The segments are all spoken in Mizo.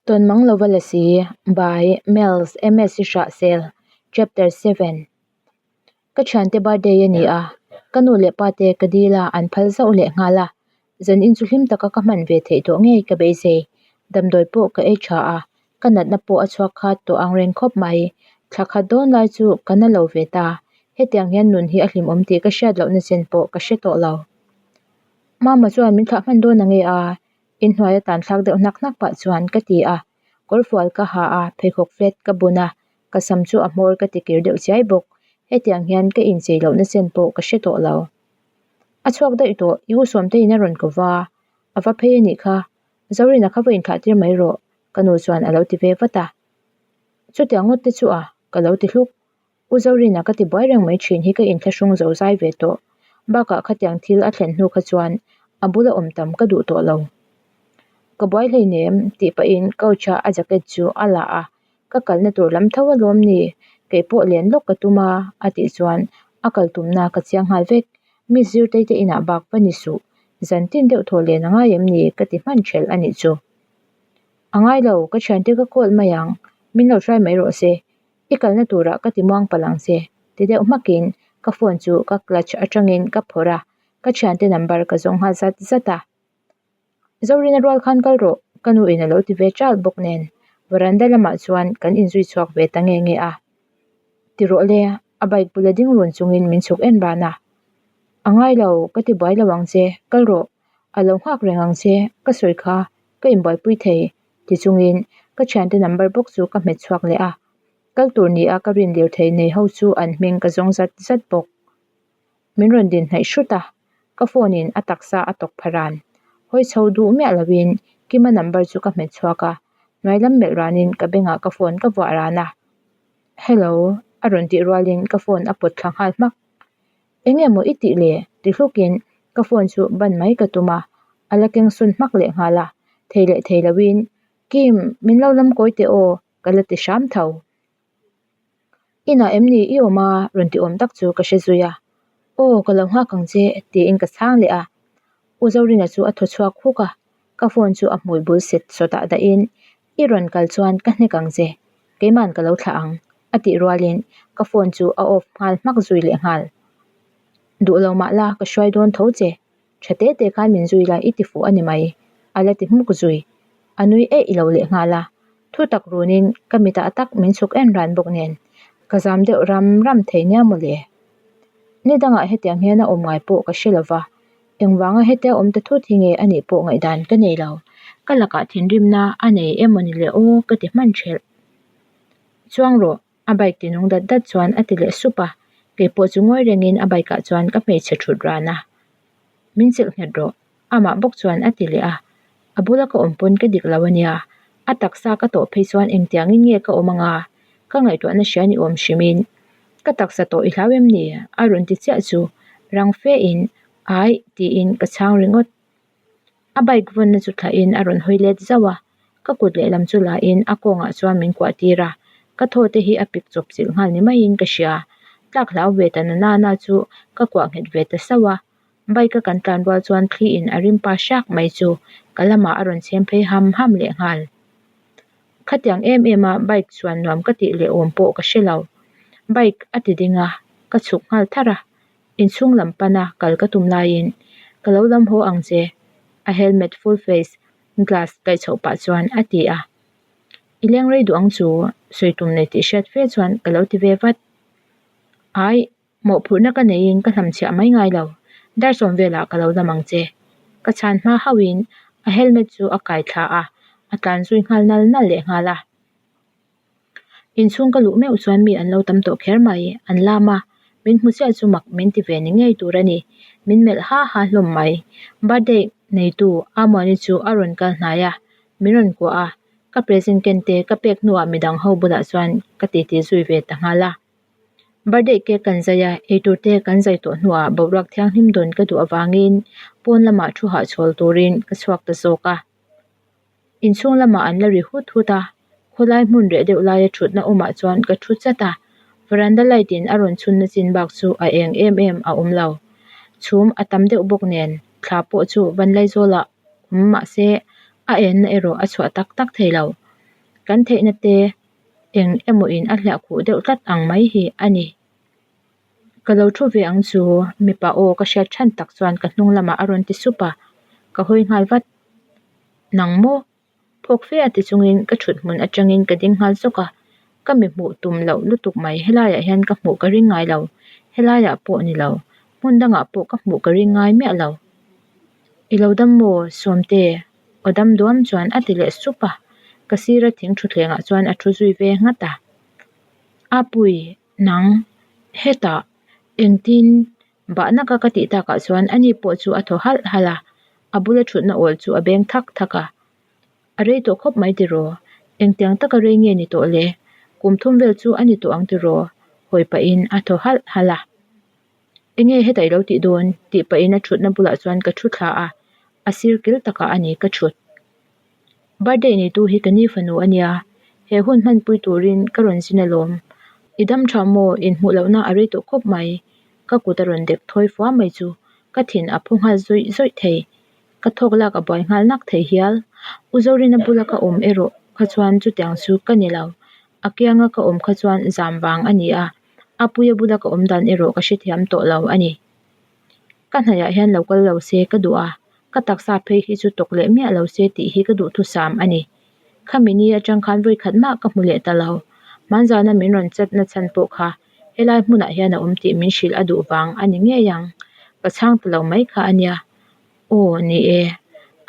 Tawnmang lova la si, by Miles MS Hrahsel, Chapter 7 Ka thiante birthday a ni a, ka nu leh pa te ka dil a an phal zauh leh nghal a, zanin chu hlim taka ka hman ve theih tawh ngei ka beisei, damdawi pawh ka ei tha a, ka natna pawh a chhuak khat tawh ang reng khawp mai, thla khat dawn lai chu ka na lo ve ta, hetiang hian nun hi a hlimawm tih ka hriat lohna chen pawh ka hre tawh lo. Mama chuan min thlah hman dawn ange a, Inhnuai a tan thlak deuh hnak hnak pah chuan ka ti a, kawrfual ka ha a, pheikhawk flat ka bun a, ka sam chu a hmawr ka ti kir deuh chiai bawk. Hetiang hian ka inchei lohna chen pawh ka hre tawh lo. A chhuak daih tawh, i u Sawmteiin a rawn ko va, a va phei a nih kha, Zorina kha va inthlah tir mai rawh, ka nu chuan a lo ti ve vat a. Chutiang ngawt te chu a, ka lo ti hluk. U Zorina ka ti buai reng mai thin hi ka inthlahrung zo zai ve tawh. Bakah khatiang thil a thlen hnu kha chuan a bula awm tam ka duh tawh lo. Ka buai hleinem tih pahin couch a a jacket chu a la a, ka kalna tur lam tho alawm ni, kei pawh len lawk ka tum a a tih chuan a kal tumna ka chiang nghal vek. Miss Zirtei te inah bak va ni suh, zan tin deuh thaw len a ngai em ni ka ti hman thelh a nih chu. A ngai lo, ka thiante ka call mai ang, min lo hruai mai rawh se. I kalna turah ka ti muang palh ang che, ti deuh hmakin ka phone chu ka clutch atangin ka phawrh a, ka thiante number ka zawng nghal zat zat a. Zorina rual khan kal rawh, ka nu in a lo ti ve chal bawk nen veranda lamah chuan kan inzui chhuak ve ta nge nge a. Ti rawh le, a bike bula ding run chungin min chhuk en ran a. A ngai lo, ka ti buai lo ang che, kal rawh, a lo nghak reng ang che, ka sawi kha ka inbuaipui thei Ti chungin ka thiante number bawk chu ka hmet chhuak leh a, kal tur ni a ka rin lirthei nei ho chu an hming ka zawng zat zat bawk. Min rawn din hnaih hrut a, ka phone in a taksa a tawk pha ran. Hawi chho duh miah lovin Kima number chu ka hmet chhuak a, hnuai lam melh ranin ka bengah ka phone ka vuah ran a. Hello a rawn tih rualin ka phone a pawt thla nghal hmak. Eng nge maw i tih le? ti hlukin ka phone chu ban mai ka tum a, a la keng sawn hmak leh nghal a, thei leh thei loin Kim, min lo lam kawi teh aw, ka la ti hram tho. Inah em ni i awm a? rawn ti awm tak chu ka hre zui a, Aw, ka lo nghak ang che tiin ka chhang leh a, U Zorina chu a thaw chhuak huk a, ka phone chu a hmui bul set sawtah dahin I rawn kal chuan ka hnek ang che, keima'n ka lo thlah ang, a tih rualin ka phone chu a off nghal hmak zui leh nghal. Duh lo mah la ka hruai dawn tho che, tha te te khan min zui la i ti fuh a ni mai, a la ti hmuk zui. A nui eih lo leh nghal a, thu tak runin ka mitah tak min chhuk en ran bawk nen ka zam deuh ram ram thei nia mawle. Ni dangah hetiang hian a awm ngai pawh ka hre lova, Engvanga hetia awm ta thut hi nge a nih pawh ngaihdan ka nei lo. Ka lakah thinrimna a nei emaw ni le aw ka ti hman thelh. Chuang rawh, a bike ti nung dat dat chuan a ti leh sup a, kei pawh chu ngawi rengin a bike ah chuan ka hmeichhe thut ran a. Min chilh nghet rawh, amah bawk chuan a ti leh a. A bula ka awm pawn ka dik lo a nia, a taksa ka tawh phei chuan engtiangin nge ka awm anga ka ngaihtuahna hria ni awm hrimin ka taksa tawh i hlau em ni? a rawn ti chiah chu rang fe in Aih tiin ka chhang ringawt. A bike vawnna chu thlahin a rawn hawi let zauh a, ka kut lehlam chu lahin a kawngah chuan min kuah tir a, ka thaw te hi a pik chawp chilh nghal ni maiin ka hria. Tlak hlau ve ta na nana chu ka kuah nghet ve ta sauh a, bike a kan tlan rual chuan thli in a rim pa hrak mai chu ka lamah a rawn chhem phei ham ham leh nghal. Khatiang em em a bike chuan nuam ka tih leh awm pawh ka hre lo. Bike a ti ding a, ka chhuk nghal tharh a. Inchhung lam pana kal ka tum laiin ka lo lam haw ang che, a helmet full face glass kaih chhoh pah chuan a ti a. I leng rei duh ang chu, sawi tum nei tih hriat fe chuan ka lo ti ve vat. Ai, mawhphurhna ka neiin ka hlamchhiah mai ngai lo, dar sawm velah ka lo lam ang che. Ka chhan hma hauhin a helmet chu a kai thla a, a tlan zui nghal nal nal leh nghal a. Inchhung ka luh meuh chuan mi an lo tam tawh kher mai, an lam a, min hmu chiah chu mak min ti ve ni ngei tur a ni. Min melh ha ha hlawm mai. Birthday neitu Amuani chu a rawn kal hnai a, min rawn kuah a, ka present ken te ka pek hnuah midang ho bulah chuan ka titi zui ve ta nghal a. Birthday cake kan zai a, eitur te kan zai tawh hnuah boruak thianghlim dawn ka duh avangin pawn lamah thu hahchhawl turin ka chhuak ta zawk a. Inchhung lamah an la ri hut hut a, khawlai hmun reh deuh laia thutna awmah chuan ka thu chat a, veranda light in a rawn chhunna chin bak chu a eng em em a awm lo. Chhum a tam deuh bawk nen thla pawh chu Vanlaizawlah awm mahse a enna erawh a chhuah tak tak thei lo. Kan theihna te eng emaw in a hliah khuh deuh tlat ang mai hi a ni. Ka lo thu ve ang chu mipa aw ka hriat than tak chuan ka hnung lamah a rawn ti sup a, ka hawi nghal vat. Nang maw? Phawk fe a ti chungin ka thut hmun atangin ka ding nghal zawk a, ka mi hmuh tum loh lutuk mai helaiah hian ka hmuh ka ring ngai lo, helaiah pawh ni lo, hmun dangah pawh ka hmuh ka ring ngai miah lo. I lo dam maw Sawmte? Aw dam duam chuan a ti leh sup a, ka sira thing thutthlengah chuan a thu zui ve nghat a. Apui, nang, hetah, engtin Bah naka ka tih takah chuan ani pawh chu a thaw halh halh a, a bula thutna awl chu a beng thak thak a. A rei tawh khawp mai tiraw? Engtiang taka rei nge ni tawh le? Kum thum vel chu a ni tawh ang tiraw? Hawi pahin a thaw halh halh a. Enge heta i lo tih dawn? tih pahin a thutna bulah chuan ka thu thla a, a sir kil takah a ni ka thut. Birthday neitu hi ka ni fanu a nia, he hun hmanpui turin ka rawn zin alawm. I dam tha maw? Inhmuh lohna a rei tawh khawp mai. Ka kut a rawn dek thawi fua mai chu ka thin a phu nghal zawih zawih thei. Ka thawk lak a buai nghal nak thei hial. U Zorina bula ka awm erawh kha chuan chutiang chu ka ni lo. A kianga ka awm kha chuan zam vang a ni a, Apuia bula ka awm dan erawh ka hrethiam tawh lo a ni. Ka hnaihah hian lo kal lo se ka duh a, ka taksa phei hi chu tawk leh miah lo se tih hi ka duhthusam a ni. Khami ni atang khan vawi khat mah ka hmu leh ta lo. Hmanzana min rawn chat na chhan pawh kha helai hmunah hian a awm tih min hrilh a duh vang a ni ngei ang. Ka chhang ta lo mai kha a nia. Aw, ni e.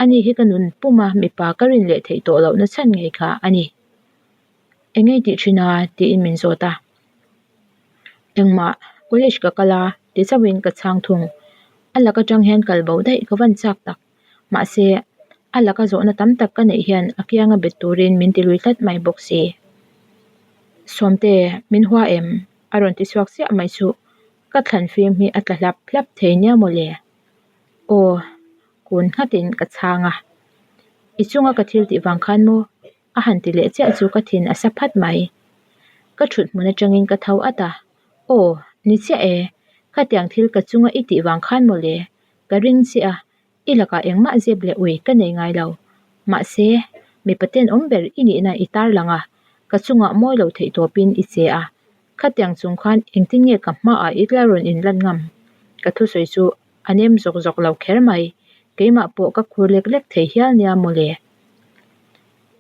Ani hi ka nun pum a, mipa ka rin leh theih tawh lohna chhan ngei kha a ni. Eng ngei tih thin a? tiin min zawt a. Engmah, college ka kal a, ti chauhin ka chhang thung. A lak atang hian kal bo daih ka van chak tak. Mahse, a laka zawhna tam tak ka neih hian a kianga bet turin min ti lui tlat mai bawk si. Sawmte, min hua em? a rawn ti chhuak chiah mai chu ka thlan fim hi a tla hlap hlap thei nia mawle. Aw, kun nghatin ka chhang a. I chunga ka thil tih vang khan maw? A han ti leh chiah chu ka thin a sa phat mai. Ka thut hmun atangin ka tho at a, Aw, ni chiah e, khatiang thil ka chunga i tih vang khan mawle, ka ring chiah a, i lakah engmah zep leh ui ka nei ngai lo. Mahse, mipa tenawm ber i nihna i tarlang a, ka chungah mawi lo theih tawpin i che a, khatiang chung khan engtin nge ka hmaah i la rawn inlan ngam? Ka thusawi chu a nem zawk zawk lo kher mai, keimah pawh ka khur lek lek thei hial nia mawle.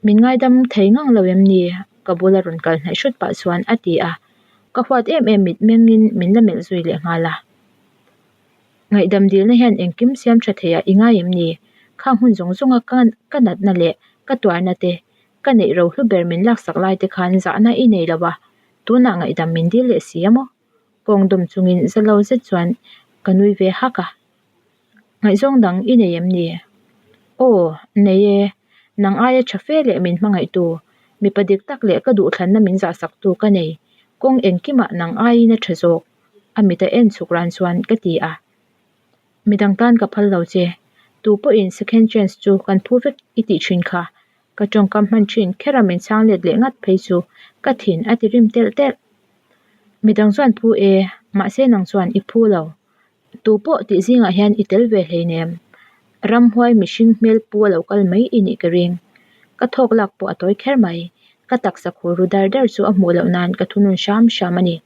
Min ngaidam thei ngang lo em ni? Ka bula rawn kal hnaih hrut pah chuan a ti a, ka huat em em mit mengin min la melh zui leh nghal a. Ngaihdam dilna hian engkim siam tha theiah i ngai em ni? Khang hun zawng zawnga ka natna leh ka tuarna te, ka neih rohlu ber min laksak lai te khan zahna i nei lo a, tunah ngaihdam min dil leh si a maw? Kawng dawm chungin za lo zet chuan ka nui ve hak a. Ngaihzawng dang i nei em ni? Aw, nei e. Nang aia tha fe leh min hmangaihtu, mipa dik tak leh ka duhthlanna min zahsaktu ka nei. Kawng engkimah nang aiin a tha zawk, a mit a en chhuk ran chuan ka ti a. Midang tan ka phal lo che. Tu pawhin second chance chu kan phu vek i tih thin kha. Ka tawngkam hman thin khera min chhang let leh ngat phei chu ka thin a ti rim telh telh. Midang chuan phu e, mahse nang chuan i phu lo. Tu pawh tih zingah hian i tel ve hleinem. Ramhuai mihring hmel pu a lo kal mai i nih ka ring. Ka thawk lak pawh a tawi kher mai. Ka taksa khur ru dar dar chu a hmuh loh nan ka thunun hram hram a ni.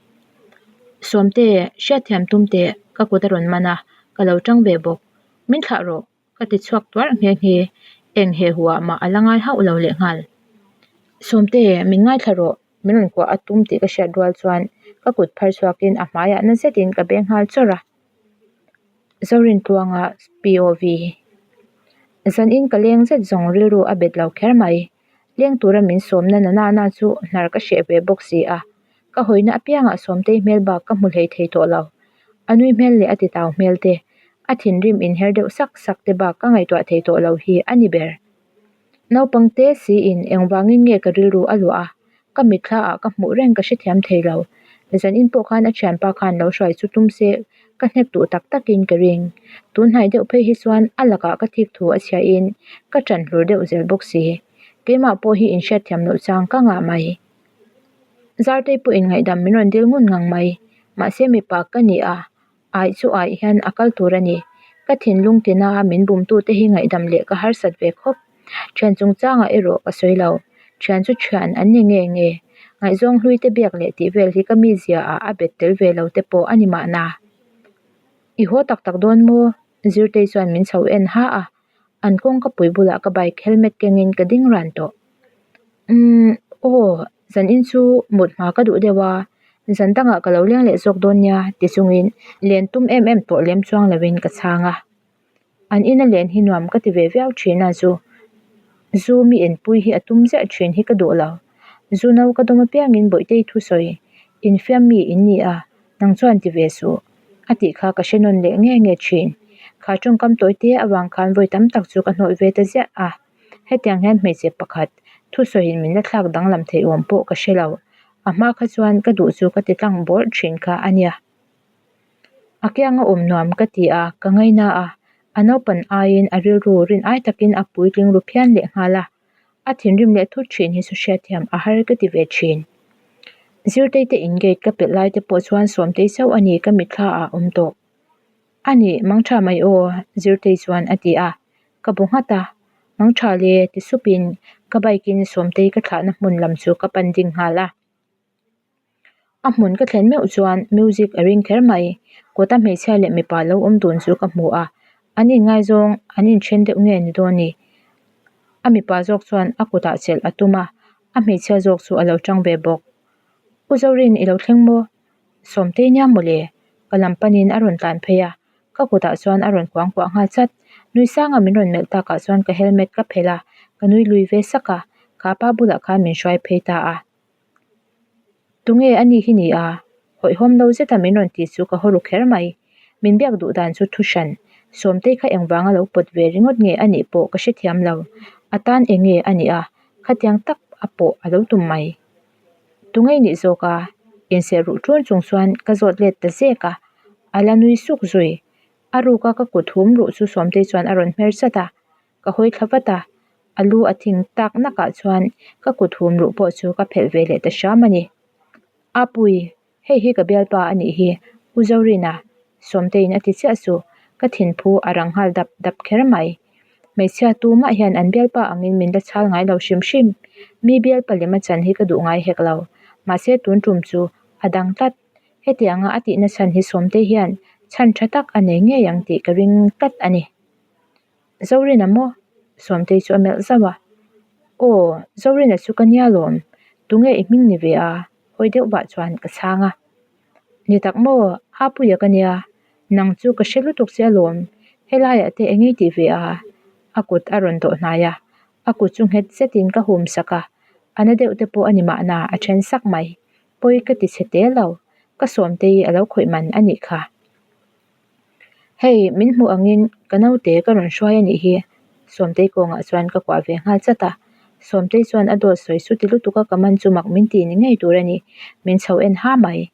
Sawmte, hriatthiam tum teh, ka kut a rawn man a, ka lo tang ve bawk. Min thlah rawh. Ka ti chhuak tuarh nghe nghe, eng he huah mah a la ngai hauh lo lehnghal. Sawmte, min ngaithla rawh, min rawn kuah a tum tih ka hriat rual chuan ka kut phar chhuakin a hmaiah na zetin ka beng nghal chawrh a. Zorintluanga POV. Zanin ka leng zet zawng rilru a bet lo kher mai. Leng tura min sawmna na nana chu hnar ka hreh ve bawk si a, ka hawina apiangah Sawmtei hmel bak ka hmu hlei thei tawh lo. A nui hmel leh a titau hmel te, a thinrim inher deuh sak sak te bak ka ngaihtuah thei tawh lo hi a ni ber. Naupang te siin engvangin nge ka rilru a luah a, ka mitthla ah ka hmuh reng ka hrethiam thei lo. Zanin pawh khan a thianpa khan lo hruai chu tum se ka hnek duh tak takin ka ring. Tunhnai deuh phei hi chuan a lakah ka thik thu a chhiahin ka ṭan hlur deuh zel bawk si. Keimah pawh hi inhriatthiam loh chang ka ngah mai. Zartei pawhin ngaihdam min rawn dil ngun ngang mai. Mahse mipa ka ni a, aih chu aih hian a kal tur a ni. Ka thinlung tina min bumtute hi ngaihdam leh ka harsat ve khawp. Thian chungchangah erawh ka sawi lo. Thian chu thian an ni nge nge. Ngaihzawng hlui te biak leh tih vel hi ka mizia ah a bet tel ve lo te pawh a ni mahna. I haw tak tak dawn maw? Zirtei chuan min chho en ha a. An kawngka pui bulah ka bike helmet kengin ka ding ran tawh. Umm aw zanin chu mut hma ka duh deuh a, zan dangah ka lo leng leh zawk dawn nia ti chungin len tum em em tawh lem chuang lovin ka chhang a. An ina len hi nuam ka ti ve viau thin a zu zu mi enpui hi a tum ziah thin hi ka duh lo. Zu no ka dawm apiangin Bawihtei thusawi infiam mi in ni a, nang chuan ti ve suh a tih kha ka hre nawn leh nge nge thin. Kha tawngkam tawi te avang khan vawi tam tak chu ka hnawlh ve ta ziah a. Hetiang hian hmeichhe pakhat thusawiin min la thlak danglam theih awm pawh ka hre lo. A hma kha chuan ka duh chu ka ti tlang bawrh thin kha a nia. A kianga awm nuam ka ti a, ka ngaina a. A naupan aiin a rilru rin ai takin a puitling ru phian leh nghal a. A thinrim leh thut thin hi chu hriatthiam a har ka ti ve thin. Zirtei te in gate ka pelh lai te pawh chuan Sawmtei chauh a ni ka mitthla ah awm tawh. A nih, mangtha mai aw, Zirtei chuan a ti a. Ka bu nghat a, Mangtha le ti supin ka bike in Sawmtei ka thlahna hmun lam chu ka pan ding nghal a. A hmun ka thlen meuh chuan music a ring kher mai. Kawta hmeichhia leh mipa lo awm dun chu ka hmu a, an inngaizawng an inthen deuh nge ni dawn ni? A mipa zawk chuan a kutah chelh a tum a, a hmeichhia zawk chu a lo tang ve bawk. U Zorin i lo thleng maw? Sawmtei nia mawle, ka lam panin a rawn tlan phei a, ka kutah chuan a rawn kuangkuah nghal chat. Nui sanga min rawn melh takah chuan ka helmet ka phelh a, ka nui lui ve sak a, kha pa bulah khan min hruai phei ta a. Tunge a ni hi ni a? Hawihhawm lo zeta min rawn tih chu ka haw ru kher mai. Min biak duh dan chu thu hran. Sawmtei kha engvanga lo pawt ve ringawt nge a nih pawh ka hrethiam lo. A tan eng nge a nih a? Khatiang tak a pawh a lo tum mai. Tunge nih zawk a? Inserh ruh ṭun chung chuan ka zawt let ta zek a. A la nui suk zui. A ruka ka kut hum ruh chu Sawmtei chuan a rawn hmer chat a. Ka hawi thla vat a, a lu a thing tak nakah chuan ka kut hum ruh pawh chu ka phelh ve leh ta hram a ni. Apui, hei hi ka bialpa a nih hi, U Zorina, Sawmteiin a ti chiah chu ka thinphu a rang nghal dap dap kher mai. Hmeichhia tumah hian an bialpa angin min la chhal ngai lo hrim hrim. Mi bialpa lem a chan hi ka duh ngai hek lo, mahse tun tum chu a dang tlat. Hetianga a tihna chhan hi Sawmtei hian chhan tha tak a nei ngei ang tih ka ring tlat a ni. Zorina maw? Sawmtei chu a melh zauh a. Aw, Zorina chu ka nia lawm. Tunge i hming ni ve a? Hawi deuh vah chuan ka chhang a. Ni tak maw? Apuia ka nia. Nang chu ka hre lutuk che alawm. Helaiah te eng nge tih ve a? A kut a rawn dawh hnai a. A kut chu nghet zetin ka hum sak a. A na deuh te pawh a ni mahna a then sak mai. Pawi ka ti chhe tel lo. Ka Sawmtei a lo khawih man a nih kha. Hei min hmuh angin ka naute ka rawn hruai a nih hi Sawmtei kawngah chuan ka kuah ve nghal chat a, Sawmtei chuan a dawt sawi chu ti lutuk a ka man chu mak min ti ni ngei tur a ni, min chho en ha mai.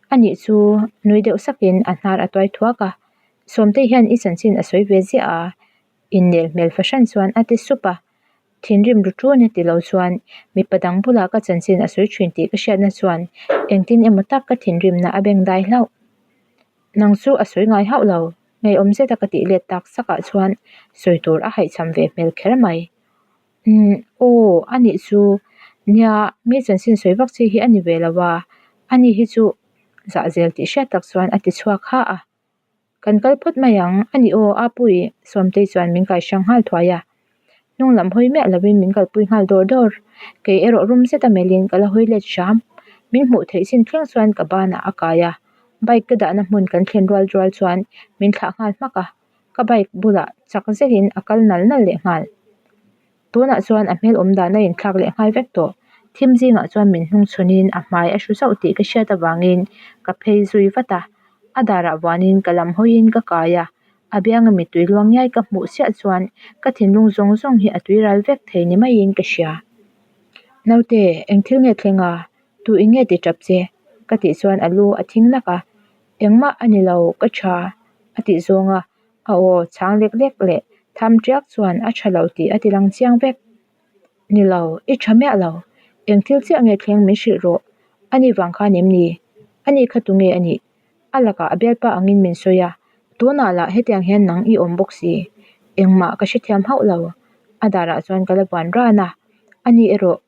A nih chu nui deuh sakin a hnar a tuai thuak a, Sawmtei hian i chanchin a sawi ve ziah a, innel hmel fahran chuan a ti sup a, Thinrim ru ṭun e ti lo chuan mipa dang bulah ka chanchin a sawi ṭhin tih ka hriatna chuan engtin emaw tak ka thinrimna a beng dai hlauh. Nang chu a sawi ngai hauh lo, ngeiawm zeta ka tih let tak sakah chuan sawi tur a haihchham ve hmel kher mai. Umm aw a nih chu, nia mi chanchin sawi vak chi hi a ni ve lo a, ani hi chu zahzel tih hriat tak chuan a ti chhuak ha a. Kan kal phawt mai ang, a ni aw, Apui, Sawmtei chuan min kai hrang nghal thuai a. Hnung lam hawi miah lovin min kalpui nghal dawr dawr. Kei erawh rum zet a melhin ka la hawi let hram. Min hmuh theih chin thleng chuan ka banah a kai a, bike ka dahna hmun kan thlen rual rual chuan min thlah nghal hmak a, ka bike bulah chak zetin a kal nal nal leh nghal. Tunah chuan a hmel awm dan a inthlak leh nghal vek tawh. Thim zingah chuan min hnung chhunin a hmai a hru zauh tih ka hriat avangin ka phei zui vat a. A darah vuanin ka lam hawiin ka kai a, a bianga mittui luang ngiai ka hmuh chiah chuan ka thinlung zawng zawng hi a tui ral vek thei ni maiin ka hria. Naute, eng thil nge thleng a? Tu in nge ti tap che? Ka tih chuan a lu a thing nak a. Engmah a ni lo, ka tha a tih zawng a. A aw chhang lek lek leh tham tiak chuan a tha lo tih a ti lang chiang vek. Ni lo, i tha miah lo. Eng thil chiah nge thleng min hrilh rawh. A ni vang khan em ni? A ni kha tunge a nih? A lakah a bialpa angin min sawi a. Tunah lah hetiang hian nang i awm bawk si. Engmah ka hrethiam hauh lo. A darah chuan ka la buan ran a. Ani erawh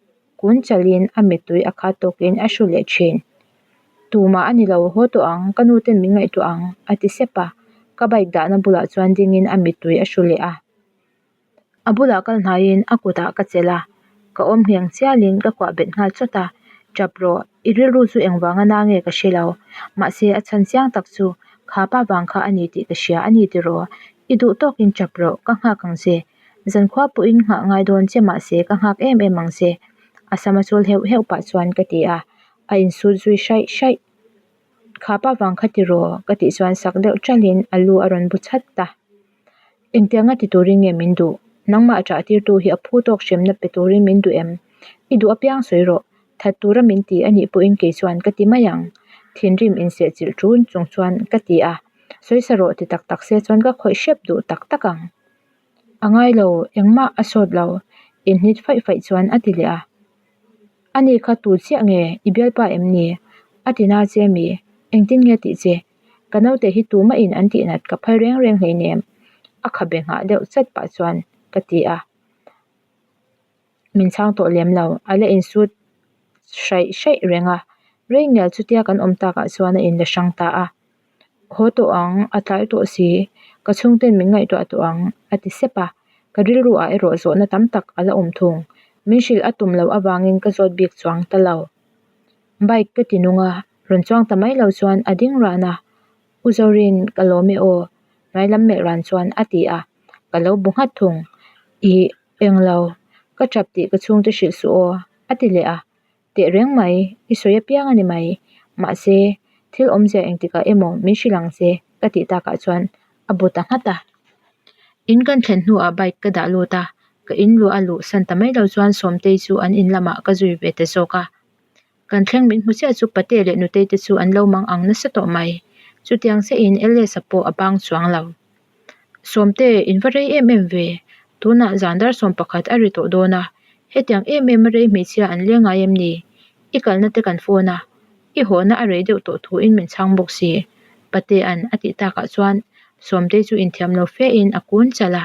kun chalin a mittui a khat tawkin a hru leh thin. Tumah a ni lo, haw tawh ang, ka nu ten min ngaihtuah ang, a ti sep a. Ka bike dahna bulah chuan dingin a mittui a hru leh a. A bulah kal hnaiin a kutah ka chelh a, ka awm ngheng chialin ka kuah bet nghal chawt a, Tap rawh, i rilru chu engvanga na nge ka hre lo, mahse a chhan chiang tak chu kha pa vang kha a ni tih ka hria a ni tiraw? I duh tawkin tap rawh, ka nghak ang che. Zankhua pawhin nghah ngai dawn che mahse ka nghak em em ang che, a sama chul heuh heuh pah chuan ka ti a, a insut zui hraih hraih. Kha pa vang kha tiraw? ka tih chuan sak deuh ṭalhin a lu a rawn bu chat a. Engtianga ti turin nge min duh? Nangmah ṭah tirtu hi a phu tawk hremna pe turin min duh em? I duh apiang sawi rawh. That tura min ti a nih pawhin kei chuan ka ti mai ang. Thinrim insehchilh ṭun chung chuan ka ti a. Sawisa rawh ti tak tak se chuan ka khawih hrep duh tak tak ang. A ngai lo, engmah a sawt lo, inhnit faih faih chuan a ti leh a. Ani kha tu chiah nge? I bialpa em ni? A ti na che mi? Engtin nge tih che? Ka naute hi tumah in an tihnat ka phal reng reng hleinem a khabe nghah deuh chat pah chuan ka ti a. Min chhang tawh lem lo, a la insut hraih hraih reng a. Rei ngial chutia kan awm takah chuan a inla hrang ta a. Haw tawh ang, a tlai tawh si, ka chhungten min ngaihtuah tawh ang a ti sep a. Ka rilru ah erawh zawhna tam tak a la awm thung. Min hrilh a tum loh avangin ka zawt bik chuang ta lo. Bike ka ti nung a, rawn chuang ta mai lo chuan a ding ran a, U Zorin ka lawm e aw, hnuai lam melh ran chuan a ti a, ka lo bu nghat thung. Ih, englo, ka tap tih ka chhungte hrilh suh aw, a ti leh a, tehreng mai, i sawi apiang a ni mai, mahse, thil awmzia engtikah emaw min hrilh ang che ka tih takah chuan a bu ta nghat a. In kan thlen hnuah bike ka dah lut a, ka in luah a luh san ta mai lo chuan Sawmtei chu an in lamah ka zui ve ta zawk a. Kan thleng min hmu chiah chu Pate leh Nutei te chu an lo mang ang nasa tawh mai. Chutiang chiahin Elias-a pawh a bang chuang lo. Sawmte, in va rei em em ve. Tunah zan dar 11 a ri tawh dawn a, hetiang em em a rei hmeichhia an leng ngai em ni? I kalna te kan phone a, i hawhna a rei deuh tawh thuin min chhang bawk si. Patea'n a tih takah chuan Sawmtei chu inthiam lo fe in a kun chalh a.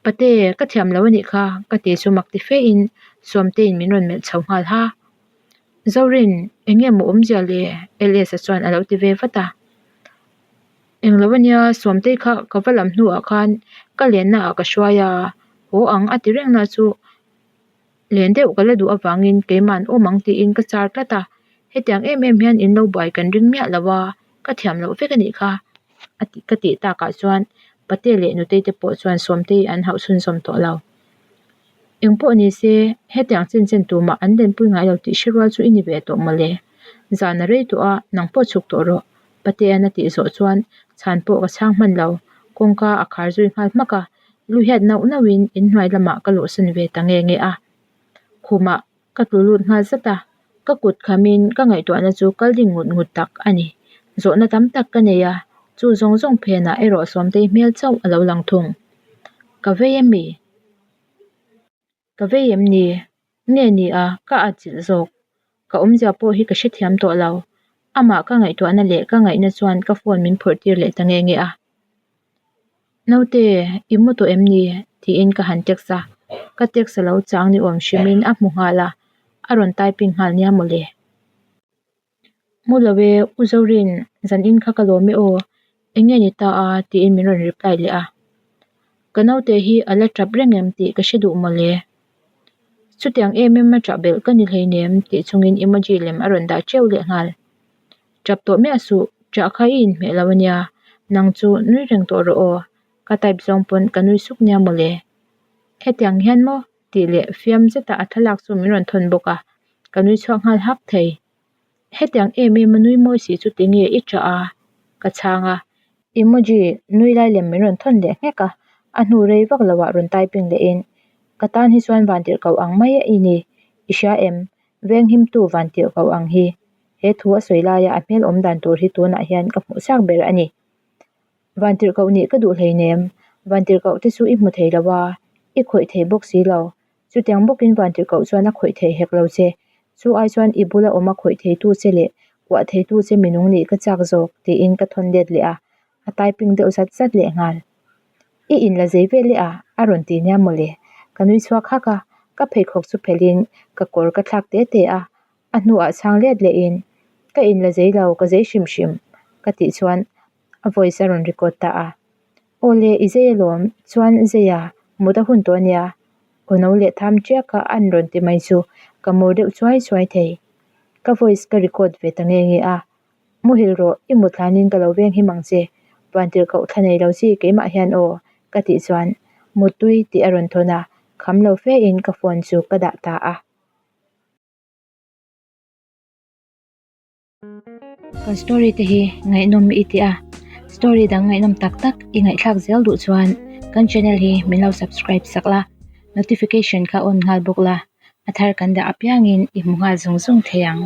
Pate, ka thiam lo a nih kha, ka ti chu mak ti fe in Sawmtei'n min rawn melh chho nghal ha. Zorin, eng nge maw awmzia le? LS-a chuan a lo ti ve vat a. Eng lo a nia, Sawmtei kha ka va lam hnuah khan ka lenna ah ka hruai a, haw ang a ti reng na chu len deuh ka la duh avangin keima'n awm ang tiin ka char tlat a, hetiang em em hian in lo buai kan ring miah lo a, ka thiam loh vek a nih kha a ti ka tih takah chuan Pate leh Nutei te pawh chuan Sawmtei an hauh chhunzawm tawh lo. Eng pawh ni se, hetiang chen chen tumah an lenpui ngai lo tih hre rual chu i ni ve tawh mawle. Zan a rei tawh a, nang pawh chhuk tawh rawh. Patea'n a tih zawh chuan chhan pawh ka chhang hman lo, kawngka a khar zui nghal hmak a, lu hiat nauh nauhin inhnuai lamah ka luhsan ve ta nge nge a. Khumah ka tlu lut nghal zat a, ka kut khamin ka ngaihtuahna chu kal ding ngut ngut tak a ni. Zawhna tam tak ka nei a, chu zawng zawng phenah erawh Sawmtei hmel chauh a lo lang thung. Ka vei em mi? Ka vei em ni? Nge ni a, ka atchilh zawk. Ka awmzia pawh hi ka hrethiam tawh lo. Amah ka ngaihtuahna leh ka ngaihna chuan ka phone min phawrh tir leh ta nge nge a. Naute, i mu tawh em ni? tiin ka han text a. Ka text a lo chang ni awm hrimin a hmu nghal a, a rawn typing nghal nia mawle. Mu lo e, U Zorin, zan in kha ka lawm e aw, eng nge ni ta a? tiin min rawn reply leh a. Ka naute hi a la tap reng em tih ka hre duh mawle. Chutiang em em a tah belh ka ni hleinem tih chungin emoji lem a rawn dah teuh leh nghal. Tap tawh miah suh, ṭah kha i inhmeh lo ania, nang chu nui reng tawh rawh aw, ka type zawng pawn ka nui suk nia mawle. Hetiang hian maw? tih leh fiam zeta a thlalak chu min rawn thawn bawk a, ka nui chhuak nghal hak thei. Hetiang em em a nui mawi si chu tinge i ṭah a? Ka chhang a. Emoji nui lai lem min rawn thawn leh nghek a, a hnu rei vak lo ah rawn typing leh in, Ka tan hi chuan vantirhkoh ang mai i ni, i hria em? Venghimtu vantirhkoh ang hi. He thu a sawi laia a hmel awm dan tur hi tunah hian ka hmuh chak ber a ni. Vantirhkoh nih ka duh hleinem, vantirhkoh te chu i hmu thei lo a, i khawih thei bawk si lo. Chutiang bawkin vantirhkoh chuan a khawih thei hek lo che. Chu ai chuan i bula awm a khawih theitu che leh kuah theitu che minung nih ka chak zawk tiin ka thawn let leh a, a typing deuh zat zat leh nghal. I in la zei vel e a, a rawn ti nia mawle. Ka nui chhuak hak a, Ka pheikhawk chu phelhin ka kawr ka thlak te te a, a hnuah chhang let lehin ka inla zei lo, ka zei hrim hrim ka tih chuan a voice a rawn record ta a. Aw le, i zei alawm, chuan zeia mut a hun tawh ania, aw no leh tham tiak a an rawn ti mai chu ka mur deuh chuai chuai thei. Ka voice ka record ve ta nge nge a, Muhil rawh, i mut hlanin ka lo veng him ang che, vantirh koh thla nei lo chi keimah hian aw, ka tih chuan Muttui tih a rawn thawn a, kham lo fe in ka phone chu ka dah ta a. Kan story te hi ngaihnawm i ti a, story dang ngaihnawm tak tak i ngaihthlak zel duh chuan kan channel hi min lo subscribe sak la, notification kha on nghal bawk la, a thar kan dah apiangin i hmu nghal zung zung thei ang.